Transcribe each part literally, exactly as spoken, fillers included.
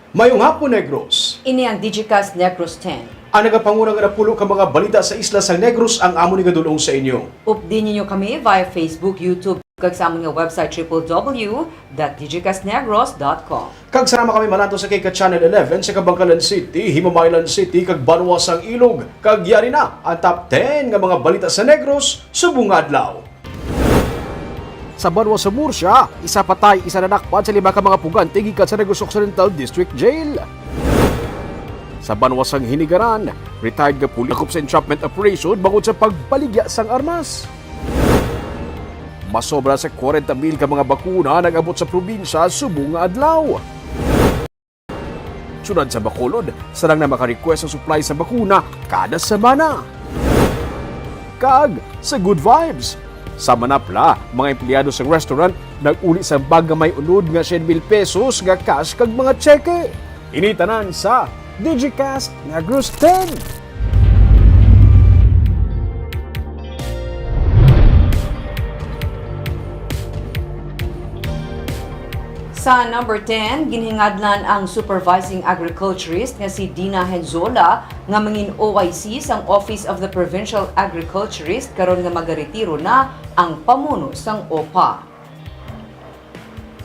Mayong hapon, Negros. Ini ang Digicast Negros ten. Ang nagapanguna nga napulo ka mga balita sa isla sang Negros ang amon igadul-ong sa inyo. Updi ninyo kami via Facebook, YouTube, kag sa amon nga website, triple W dot digicastnegros dot com. Kag sarama kami mananto sa kay ka Channel eleven sa Kabankalan City, Himamaylan City, kag Banwa sang Ilog. Kag yari na ang top ten nga mga balita sa Negros subong nga adlaw. Sa banwa sa Murcia, isa patay, isa nadakpan sa lima ka mga pugante gikan sa Negros Occidental District Jail. Sa banwa sang Hinigaran, retired nga pulis dakop sa entrapment operation bangod sa pagbaligya sang armas. Masobra sa kwarenta mil ka mga bakuna nag-abot sa probinsya subong nga adlaw. Siyudad sa Bacolod, sarang na maka-request sa supply sa bakuna kada semana. Kag sa Good Vibes, sa Manapla, mga empleyado sa restaurant nag-uli sa bag nga may unod nga syen mil pesos nga cash kag mga tseke. Ini tanan sa Digicast Negros ten. Sa number ten, ginhingadlan ang supervising agriculturist nga si Dina Henzola nga mangin O I C sang Office of the Provincial Agriculturist karon nga magaretiro na ang pamuno sang OPA.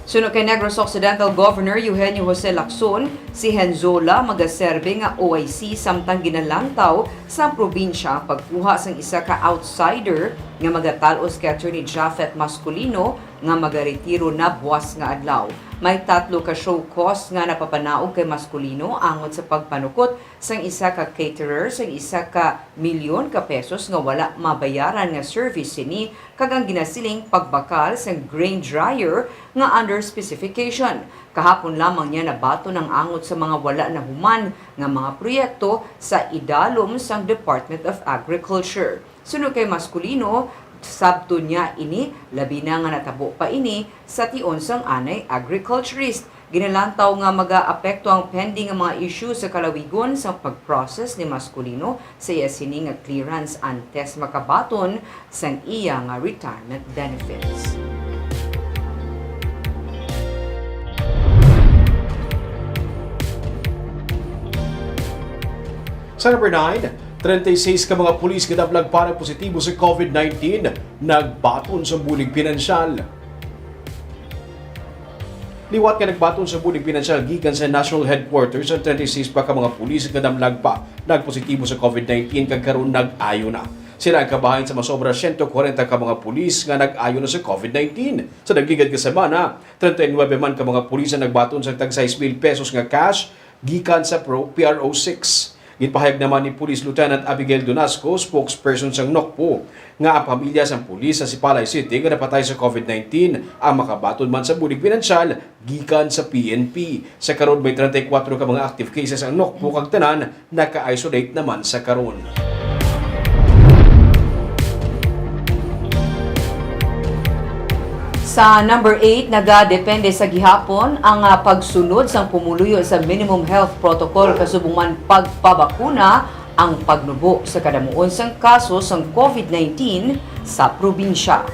Suno kay Negros Occidental Governor Eugenio Jose Lacson, si Henzola magaserbe nga O I C samtang ginalantaw sang probinsya ang pagkuha sang isa ka outsider nga magatal-os kay Attorney Japhet Masculino nga magaretiro na buas nga adlaw. May tatlo ka show cause nga napapanaog kay Masculino angot sa pagpanukot sang isa ka caterer sang isa ka milyon ka pesos nga wala mabayaran nga service sini kag ang ginasiling pagbakal sang grain dryer nga under specification. Kahapon lamang niya nabaton ang angot sa mga wala nahuman nga mga proyekto sa idalom sang Department of Agriculture. Suno kay Masculino, sabton niya ini, labi na nga natabo pa ini sa tion sang anay agriculturist. Ginalantaw nga magaapekto ang pending nga mga issue sa kalawigon sa pag-process ni Masculino sa iya sini nga clearance antes makabaton sang iya nga retirement benefits. Sa number nine, treinta y seis ka mga pulis nga damlag pa nagpositibo sa COVID nineteen nagbaton sa bulig pinansyal. Liwat nga nagbaton sa bulig pinansyal gikan sa National Headquarters ang treinta y seis pa ka mga pulis nga damlag pa nagpositibo sa COVID nineteen kag karon nag-ayo na. Sila ang kabahin sa masobra siyento kwarenta ka mga pulis nga nag-ayo na sa COVID nineteen. Sa nagligad nga semana, treinta y nuebe man ka mga pulis ang nagbaton sa tag sais mil pesos nga cash gikan sa Pro-, P R O six. Ginpahayag naman ni Police Lieutenant Abigail Donasco, spokesperson sang NOCPO, nga ang pamilya sang pulis sa Sipalay City nga napatay sa COVID nineteen ang makabaton man sa bulig pinansyal gikan sa P N P. Sa karon, may treinta y cuatro ka mga active cases ang NOCPO kag tanan naka-isolate naman sa karon. Sa number eight, nagadepende sa gihapon ang, ah, pagsunod sang pumuluyo sa minimum health protocol kasubong man pagpabakuna ang pagnubo sa kadamuon sang kaso sang COVID nineteen sa probinsya.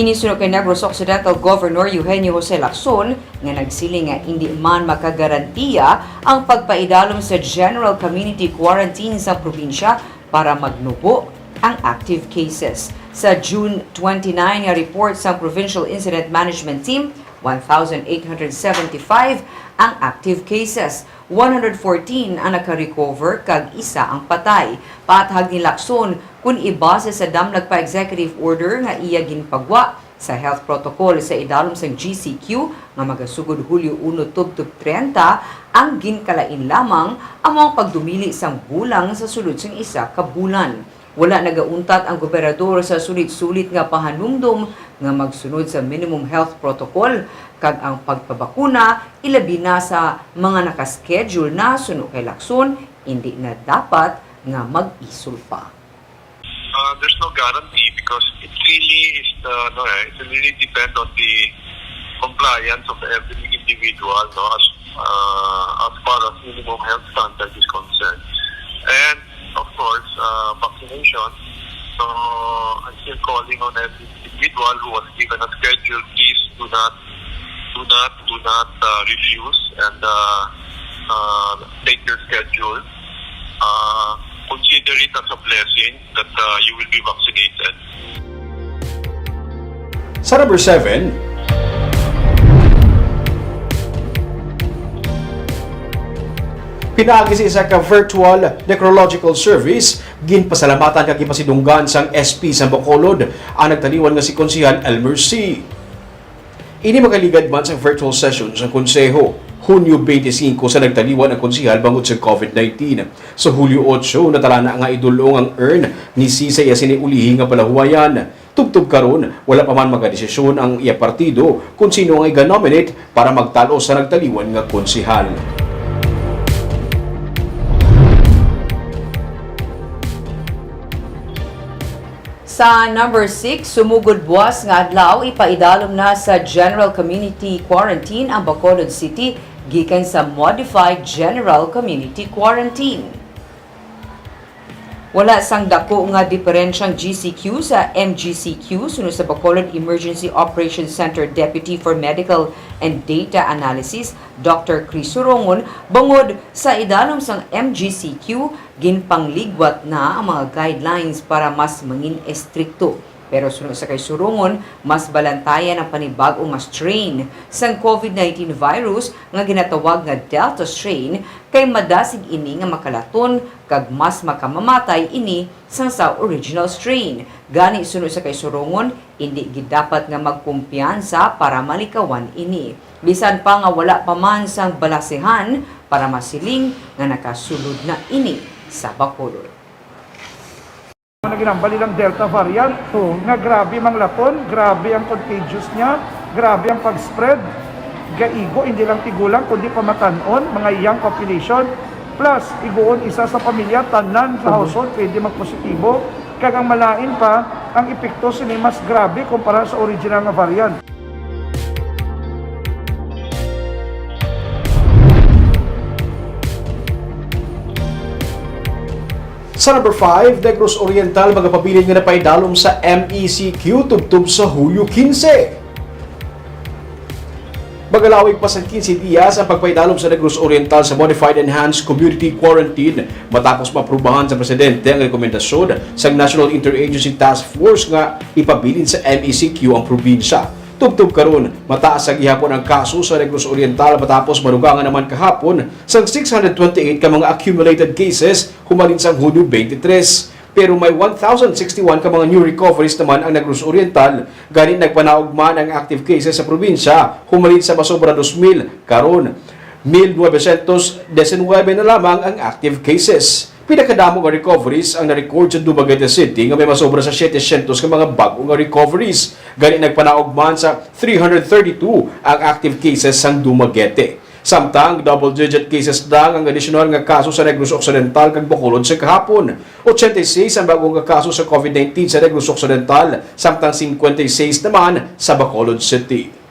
Ini suno kay Negros Occidental Governor Eugenio Jose Lacson nga nagsiling nga indi man makagarantiya ang pagpaidalom sa general community quarantine sa probinsya para magnubo ang active cases. Sa June twenty-nine nga report sang Provincial Incident Management Team, one thousand eight hundred seventy-five ang active cases, one hundred fourteen ang naka-recover kag isa ang patay. Paathag ni Lacson, kun ibase sa damlag pa executive order nga iya ginpagwa sa health protocol sa idalom sang G C Q nga magasugod Hulyo uno tubtob treinta, ang ginkalain lamang amo ang pagdumili sang bulang sa sulod sang isa ka bulan. Wala nagauntat ang gobernador sa sulit-sulit nga pahanumdom nga magsunod sa minimum health protocol, kag ang pagpabakuna, ilabi na sa mga naka-schedule na suno kay Lacson, indi na dapat nga mag-isol pa. Uh, there's no guarantee because it really is the, no, eh, it really depend on the compliance of every individual, no, as, uh, as far as minimum health standard is concerned. And of course, uh, vaccination. So I'm still calling on every individual who was given a schedule, please do not Do not, do not uh, refuse and uh, uh, take your schedule. Uh, consider it as a blessing that uh, you will be vaccinated. Sa number seven, pinaagi sa isa ka virtual necrological service, ginpasalamatan kag gipasidunggan sang S P sa Bacolod ang nagtaliwan nga si Konsehal Elmer C. Ini makaligad man sa virtual session sa Konseho. Hunyo twenty-five sa nagtaliwan ang konsehal bangod sa COVID nineteen. Sa Hulyo otso, natala na nga idul-ong ang urn ni C sa iya sini ulihi nga palahuwayan. Tubtob karon, wala pa man magadesisyon ang iya partido kon sino ang iga-nominate para magtal-os sa nagtaliwan nga konsehal. Sa number six, sumugod buwas nga adlaw, ipaidalom na sa General Community Quarantine ang Bacolod City gikan sa Modified General Community Quarantine. Wala sang dako nga diperensyang G C Q sa M G C Q, suno sa Bacolod Emergency Operations Center Deputy for Medical and Data Analysis, Doctor Chris Surongon, bangod sa idalom sang M G C Q, ginpangligwat na ang mga guidelines para mas mangin estrikto. Pero suno sa kay Surongon, mas balantayan ang panibag-o nga strain sang COVID nineteen virus nga ginatawag nga Delta strain, kay madasig ini nga makalaton kag mas makamamatay ini sang sa original strain. Gani, suno sa kay Surongon, indi gid dapat nga magkumpiyansa para malikawan ini, bisan pa nga wala pa man sang balasehan para masiling nga nakasulod na ini sa Bacolod. Ano ginambal ilang Delta variant nga grabe manglaton, grabe ang contagious niya, grabe ang pag-spread. Gaigo, hindi lang tigulang, kundi pamatan-on, mga young population. Plus, iguon isa sa pamilya, tanan sa household pwede magpositibo. Kag ang malain pa, ang epekto sini mas grabe kumpara sa original nga variant. Sa number five, Negros Oriental magapabilin nga napaidalom sa M E C Q tubtob sa Hulyo quince. Magalawig pa sang quince dias ang pagpaidalom sa Negros Oriental sa Modified Enhanced Community Quarantine matapos maaprubahan sa Presidente ang rekomendasyon sang National Interagency Task Force nga ipabilin sa M E C Q ang probinsya. Tubtob karon, mataas sa gihapon ang kaso sa Negros Oriental matapos madugangan naman kahapon sang six hundred twenty-eight ka mga accumulated cases humalin sang Hunyo twenty-three. Pero may one thousand sixty-one ka mga new recoveries naman ang Negros Oriental, gani nagpanaog man ang active cases sa probinsya humalin sa masobra dos mil, karon mil novecientos diecinuebe na lamang ang active cases. Pinakadamo nga recoveries ang na-record sa Dumaguete City nga may masobra sa setecientos ka mga bag-o nga recoveries, gani nagpanaog man sa three hundred thirty-two ang active cases sang Dumaguete. Samtang double-digit cases lang ang additional nga kaso sa Negros Occidental kag Bacolod sa kahapon. Ochenta y seis ang bag-o nga kaso sa COVID nineteen sa Negros Occidental, samtang cincuenta y seis naman sa Bacolod City.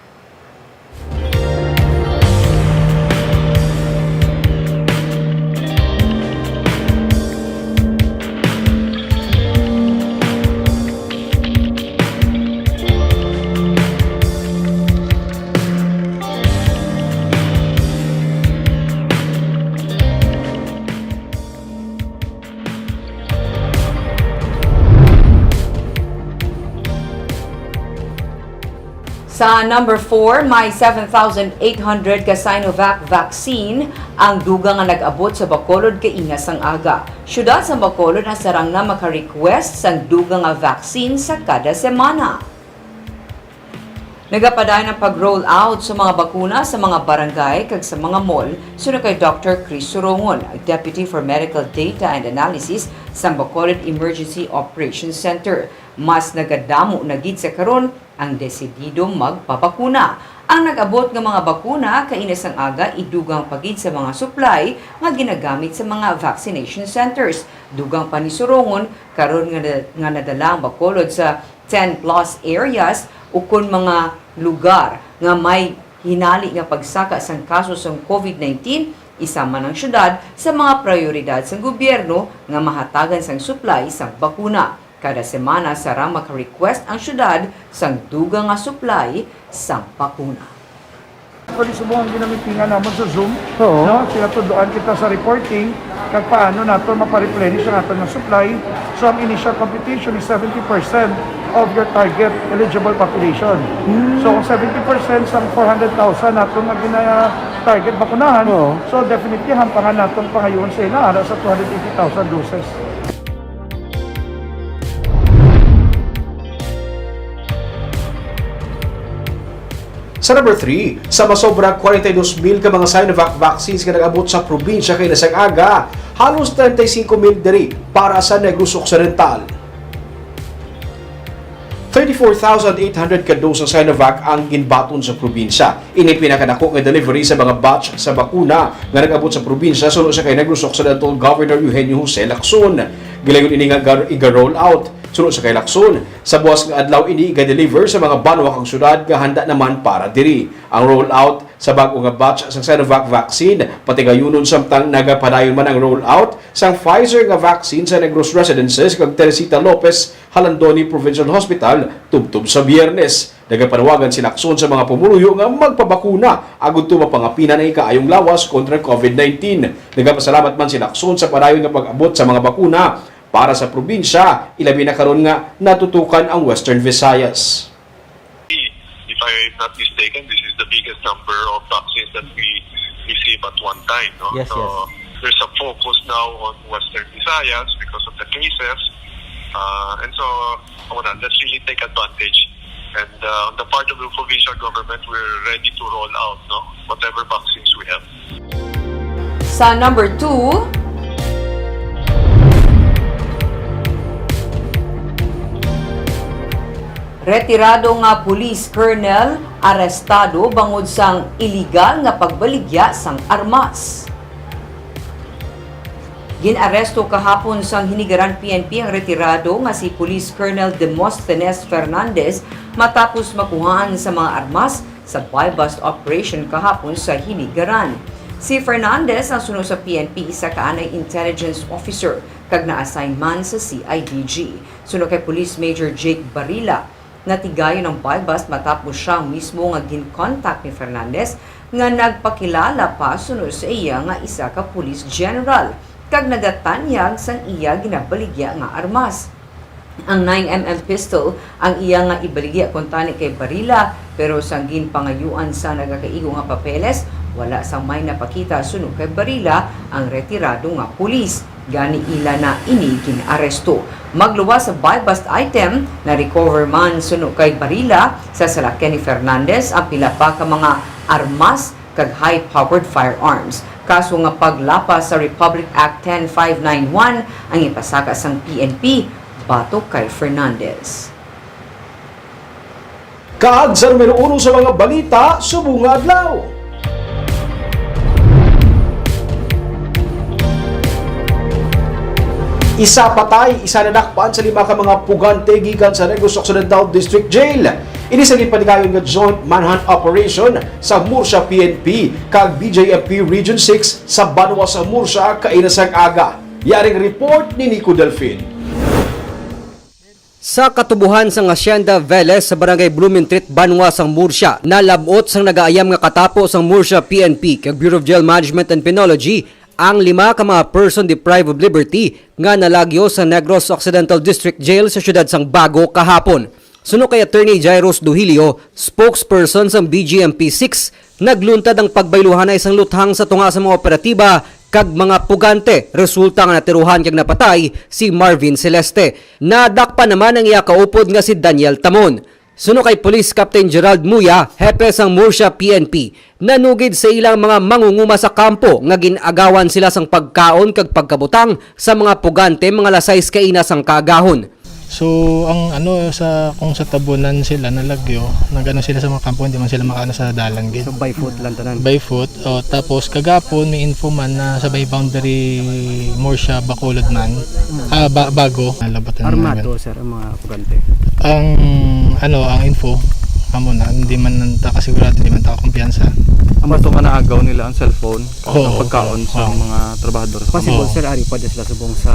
Sa number four, may seven thousand eight hundred ka Sinovac vaccine ang dugang nga nag-abot sa Bacolod kaina sang aga. Siyudad sa Bacolod ang sarang na maka-request sang dugang nga vaccine sa kada semana. Nagapadayon ang pag-roll out sa mga bakuna sa mga barangay kag sa mga mall, suno kay Doctor Chris Surongon, Deputy for Medical Data and Analysis sa Bacolod Emergency Operations Center. Mas nagadamo na gid sa karon ang desidido magpabakuna. Ang nag-abot nga mga bakuna kaina sang aga idugang pa gid sa mga supply nga ginagamit sa mga vaccination centers. Dugang pa ni Surongon, karon nga, nga nadala ang Bacolod sa ten plus areas ukon mga lugar nga may hinali nga pagsaka sang kaso sang COVID nineteen, isa man ang syudad sa mga prayoridad sang gobyerno nga mahatagan sang supply sang bakuna. Kada semana, sarang maka-request ang syudad sang dugang nga supply sang bakuna. Actually, subong ang ginamitingan namon sa Zoom, Oo. no? Sila tudloan kita sa reporting, kag paano nato mapa-replenish ang aton nga supply. So, ang initial computation is seventy percent of your target eligible population. Hmm. So, kung seventy percent sa four hundred thousand nato nga gina-target bakunahan, Oo. so definitely, hampangan naton pangayoon sa ila, ara sa two hundred eighty thousand doses. Sa number three, sa masobra forty-two mil ka mga Sinovac vaccines nga nag-abot sa probinsya kaina sang aga, halos treinta y cinco mil diri para sa Negros Occidental. Thirty-four thousand eight hundred ka dose sa Sinovac ang ginbaton sa probinsya. Ini pinakadako nga delivery sa mga batch sa bakuna nga nag-abot sa probinsya suno sa kay Negros Occidental Governor Eugenio Jose Lacson. Gilayon ini nga gar- iga-roll out suno sa kay Lacson. Sa buwas nga adlaw ini iga-deliver sa mga banwa kag syudad nga handa naman para diri. Ang roll out sa bag-o nga batch sang Sinovac vaccine patigayunon, samtang nagapadayon man ang roll out sang Pfizer nga vaccine sa Negros Residences kag Teresita Lopez Jalandoni Provincial Hospital tubtob sa Biyernes. Nagapanawagan si Lacson sa mga pumuluyo nga magpabakuna agud to mapangapinan ang ikaayong lawas kontra COVID nineteen. Nagapasalamat man si Lacson sa padayon nga pag-abot sa mga bakuna para sa probinsya, ilabi na karon nga natutukan ang Western Visayas. If I'm not mistaken, this is the biggest number of vaccines that we receive at one time. No? Yes, so yes. There's a focus now on Western Visayas because of the cases. Uh, and so, ako na, let's really take advantage. And uh, on the part of the provincial government, we're ready to roll out no, whatever vaccines we have. Sa number two, retirado nga police colonel arestado bangod sang iligal nga pagbaligya sang armas. Gin-aresto kahapon sang Hinigaran P N P ang retirado nga si Police Colonel Demosthenes Fernandez matapos makuhaan sa mga armas sa buy-bust operation kahapon sa Hinigaran. Si Fernandez ang suno sa P N P isa ka anay intelligence officer kag na-assign man sa C I D G. Suno kay Police Major Jake Barila, natigayon ang buy-bust matapos siya mismo nga gin-contact ni Fernandez nga nagpakilala pa suno sa iya nga isa ka police general kag nagatanyag sang iya ginabaligya nga armas. Ang nine M M pistol ang iya nga ibaligya kuntani kay Barila, pero sang ginpangayuan sa nagakaigo nga papeles, wala sang may napakita suno kay Barila ang retirado nga pulis. Gani ila na ini gin-aresto. Magluwas sa buy-bust item, na-recover man suno kay Barila sa salakyan ni Fernandez ang pila pa ka mga armas kag high-powered firearms. Kaso nga paglapas sa Republic Act ten five nine one ang ipasaka sang P N P batok kay Fernandez. Kag sa numero uno sa mga balita subong nga adlaw. Isa patay, isa nadakpan sa lima ka mga pugante gikan sa Negros Occidental District Jail. Ini sa ginpatigayon nga joint manhunt operation sa Murcia P N P kag B J M P Region six sa banwa sa Murcia kaina sang aga. Yaring report ni Nico Delfin. Sa katubuhan sang Hacienda Velez sa Barangay Blumentritt, banwa sang Murcia, nalab-ot sang nagaayam nga katapo sang Murcia P N P kag Bureau of Jail Management and Penology ang lima ka mga person deprived of liberty nga nalagyo sa Negros Occidental District Jail sa siyudad sang Bago kahapon. Suno kay Attorney Jairus Duhilio, spokesperson sang B G M P six, nagluntad ang pagbayluhanay sang luthang sa tunga sa mga operatiba kag mga pugante, resulta nga natiruhan kag napatay si Marvin Celeste. Nadakpan naman ang iya kaupod nga si Daniel Tamon. Suno kay Police Captain Gerald Muya, hepe sang Murcia P N P, nanugid sa ilang mga mangunguma sa kampo nga gin-agawan sila sang pagkaon kag pagkabutang sa mga pugante mga alas sais kaina sang kaagahon. So ang ano sa kung sa tabunan sila nalagyo, nagano sila sa mga kampo, hindi man sila makaano sa dalan gid. So by foot lang tanan. By foot. O, tapos kagapon may info man na sa may boundary Murcia Bacolod man. Ah, ba, Bago. Nalabutan Armado, sir, ang mga pugante. Ang ano, ang info amo na, hindi man ta kasigurado, hindi man ta kumpiyansa. Ang bato nga naagaw nila ang cellphone, Oo, ang pagkaon oo, sa oo. Mga trabahador. Possible, Oo. Sir, ari pa sila subong sa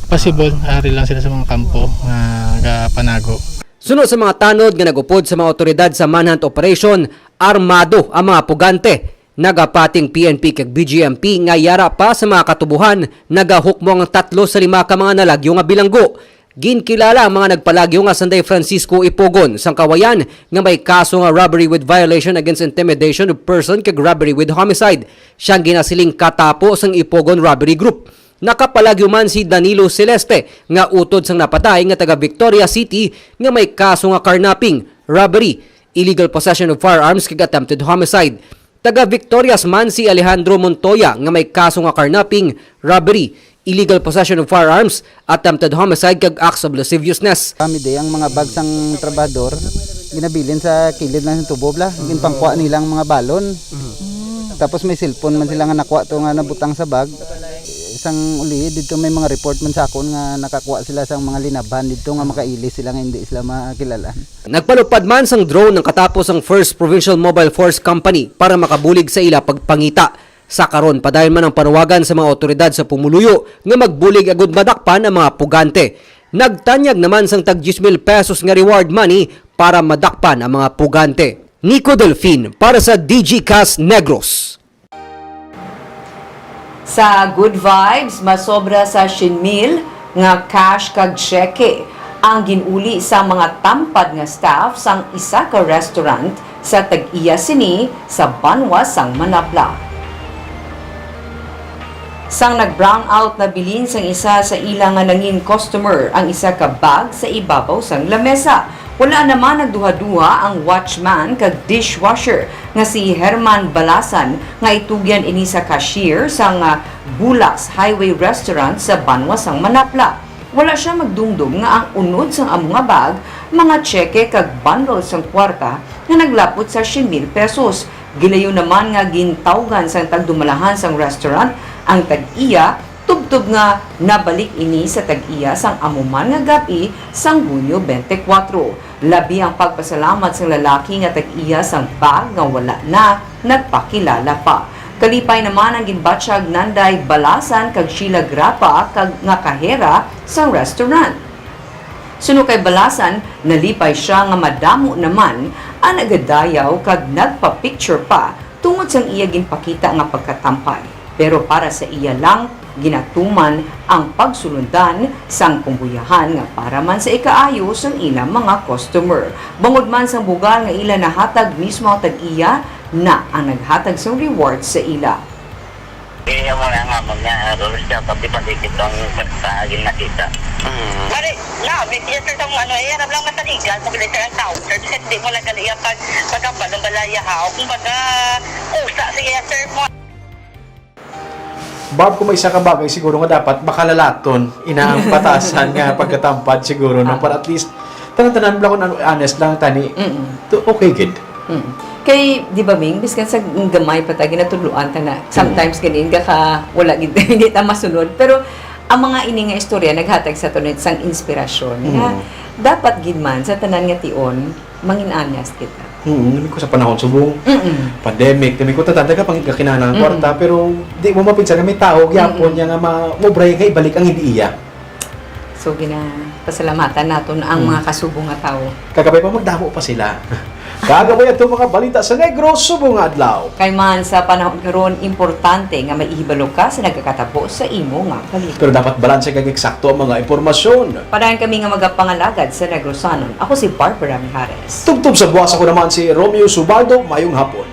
Possible, ari lang sila sa mga kampo nga gapanago. Suno sa mga tanod nga nagupod sa mga otoridad sa manhunt operation, Armado ang mga pugante. Nagapati ang P N P kag B J M P nga yara pa sa mga katubohan, nagahukmo ang tatlo sa lima ka mga nalagyo nga bilanggo. Ginkilala ang mga nagpalagyo nga sanday Francisco Ipogon sang Kawayan nga may kaso nga robbery with violation against intimidation of person kag robbery with homicide. Siya ang ginasiling katapo sang Ipogon robbery group. Nakapalagyo man si Danilo Celeste nga utod sang napatay nga taga Victoria City nga may kaso nga carnapping, robbery, illegal possession of firearms kag attempted homicide. Taga Victorias man si Alejandro Montoya nga may kaso nga carnapping, robbery, illegal possession of firearms, attempted homicide kag acts of lasciviousness. Kami di, ang mga bag sang trabahador, ginabilin sa kilid lang sa tubo bla. Ginpangkuha nila ang mga balon. Tapos may cellphone man sila nga nakuha to nga nabutang sa bag. Sang uli, dito may mga report man sa akon nga nakakuha sila sang mga linabhan dito nga makailis sila nga hindi sila makilala. Nagpalupad man sang drone ang katapos ang First Provincial Mobile Force Company para makabulig sa ila pagpangita. Sa karon, padayon man ang panawagan sa mga awtoridad sa pumuluyo nga magbulig agud madakpan ang mga pugante. Nagtanyag naman sang tag diyes mil pesos nga reward money para madakpan ang mga pugante. Nico Delfin para sa D G Cast Negros. Sa Good Vibes, masobra sa syen mil nga cash kag tseke ang gin-uli sa mga tampad nga staff sang isa ka restaurant sa tag-iya sini sa banwa sang Manapla. Sang nag-brownout, nabilin sang isa sa ila nga nangin customer ang isa ka bag sa ibabaw sang lamesa. Wala naman nagduha-duha ang watchman kag dishwasher nga si Herman Balasan nga itugyan ini sa cashier sang, ah, Bulas Highway Restaurant sa banwa sang Manapla. Wala sia magdumdom nga ang unod sang amo nga bag, mga tseke kag bundle sang kwarta nga naglapot sa syen mil pesos. Gilayon naman nga gintawgan sang tagdumalahan sang restaurant ang tag-iya, tubtob nga nabalik ini sa tag-iya sang amo man nga gab-i sang Hunyo twenty-four. Labi ang pagpasalamat sang lalaki nga tag-iya sang bag nga wala na nagpakilala pa. Kalipay naman ang ginbatyag nanday Balasan kag Sheila Grapa kag nga kahera sang restaurant. Suno kay Balasan, nalipay sia nga madamo naman ang nagadayaw kag nagpa-picture pa tungod sang iya ginpakita nga pagkatampay. Pero para sa iya lang, ginatuman ang pagsulundan sang kumbuyahan nga para man sa ikaayo sang ilang mga customer. Bangod man sang bugal nga ila nahatag, mismo ang tag-iya na ang naghatag sang reward sa ila. Kaya mo na nga mo niya, Rolos, dapat ipandikit ang pagkaagin nakita. Mm. Bali, na, may yes, sir, sa mga ano, eh, aram lang mataligan, mobilize ang tao, sir, kasi di mo lang gali ang pag-, pagkabal ng balaya, ha? O kumbaga, kusa, sige, yes, sir, mo. Bob, kung may isa ka bagay siguro nga dapat makalalaton, ina ang patasan nga pagkatampad siguro, no? Ah. Para at least, tanan-tanan lang kung ano, honest lang, tani. Mm-mm. To, okay, gid. Mm. Kay, di ba, Ming, biskan sa gamay pa ta, ginatudloan ta na. Mm. Sometimes, ganin ka ka, wala gid, hindi ta masunod. Pero, ang mga ini nga istorya, naghatag sa tunay sang inspirasyon. Nga, mm, dapat gid man, sa tanan nga tion, mangin-anyas kita. Mm, sabi ko sa panahon subong, mm-mm, pandemic, sabi ko, "Tatanda ka, pang-, kinahanglan ang, mm-mm, kwarta," pero di mo mapinsan nga may tao, gyapon, mm-mm, niya nga ma-, mobray nga ibalik ang hindi iya. So, ginapasalamatan naton ang, hmm, mga kasubong nga tawo. Kagabay pa, magdamo pa sila. Kagabay ato mga balita sa Negros subong nga adlaw. Kay man sa panahon karon, importante nga maihibalo ka sa nagakatabo sa imo nga balita. Pero dapat balanse kag eksakto ang mga impormasyon. Padayon kami nga magapangalagad sa Negrosanon. Ako si Barbara Mijares. Tubtob sa buwas, ako naman si Romeo Subaldo. Mayong hapon.